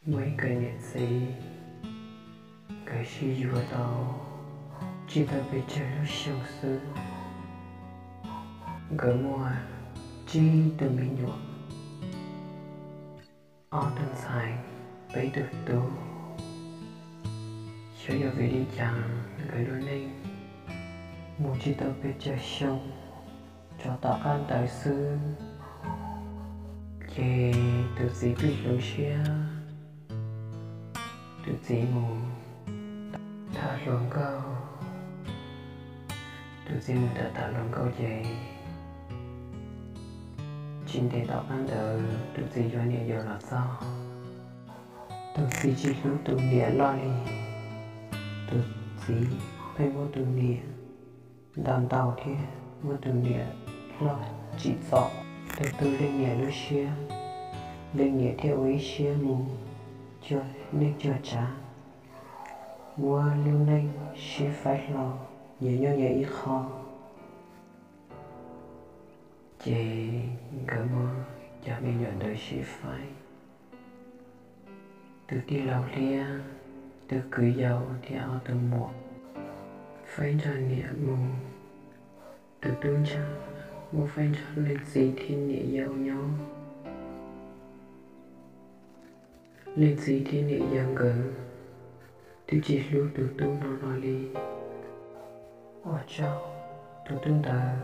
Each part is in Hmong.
Muaj ib nkawd niam txiv, nkawd sib yuav tau tsis tau pes tsawg lub xyoo xwb, nkawd muaj tsib tug me nyuam, ob tug ntxhais, peb tug tub. Xyov yog vim li cas nkawd lub neej mus tsis tau pes tsawg xyoo, tso tom qab ntawd xwb, ces tus txiv twb hloov siab, tus txiv mus tham hluas nkauj. Tus txiv mus tham hluas nkauj ces tsis ntev tom qab ntawd tus txiv yuav niam yau los txog. Tus txiv tsis hlub tus niam loj li, tus txiv pheej muab tus niam ntaus ntaus thiab muab tus niam hlob tsim txom. Tus tub leej niam lub siab, leej niam thiaj ua ib siab mus cuag neej cuag tsav, muab lub neej sib faib hlo, nyias nyob nyias ib qho. Ces nkawd muab cov me nyuam ntawd sib faib. Tus tij laug hliab, tus kwv yau thiab ob tug muam faib nrog niam mus. Tus tub ntsuag muab faib nrog leej txiv thiab niam yau nyob. Leej txiv thiab niam yau nkawd twb tsis hlub tus tub no no li. Ua tsaug, tus tub ntawd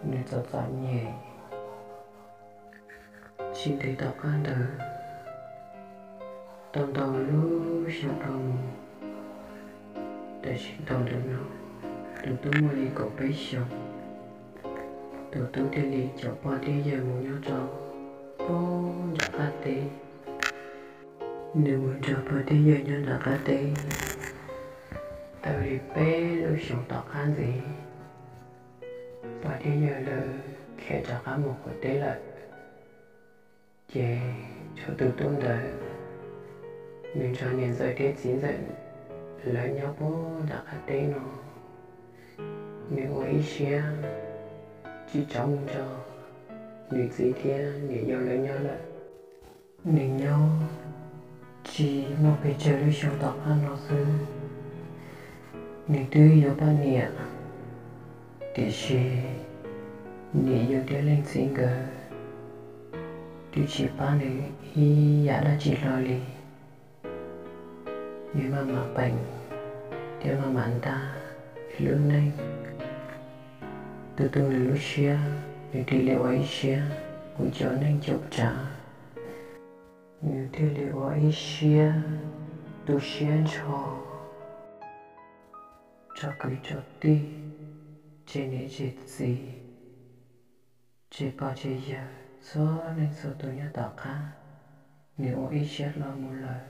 nws txom txom nyem. Tsis ntev tom qab ntawd, tau ntau lub xyoo dhau mus, tab sis tau ntawm no tus tub muaj li kaum peb xyoos. Tus tub thiaj li cov pog thiab yawg mus nyob rau pem nram qab teb. Nws mus nrog pog thiab yawg nyob nram qab teb tau li peb lub xyoos tom qab ntxiv, pog thiab yawg lawv khiav rov qab mus qaum teb lawm. Ces tshuav tus tub ntawd, nws nrog niam ntxawm thiab txiv ntxawm lawv nyob pem nram qab teb no. Nws ua ib siab tsis tau mus nrog nws txiv thiab niam yau lawv nyob lawm. Nws nyob tsis muaj pes tsawg lub xyoo tom qab no xwb, nws twb yuav poj niam, tiam sis niam yau thiab leej txiv nkawd twb tsis pab nws ib yam dab tsi hlo li. Nws maj mam peem thiab maj mam ntab nws lub neej. Tu tu nws lub siab, nws thiaj li ua ib siab mus cuag neej cuag tsav. Nws thiaj li ua ib siab tu siab nrho rau kwv rau tij, tseg niam tseg txiv, tseg pog tseg yawg txhua leej txhua tus nyob tom qab. Nws ua ib siab hlo mus lawm,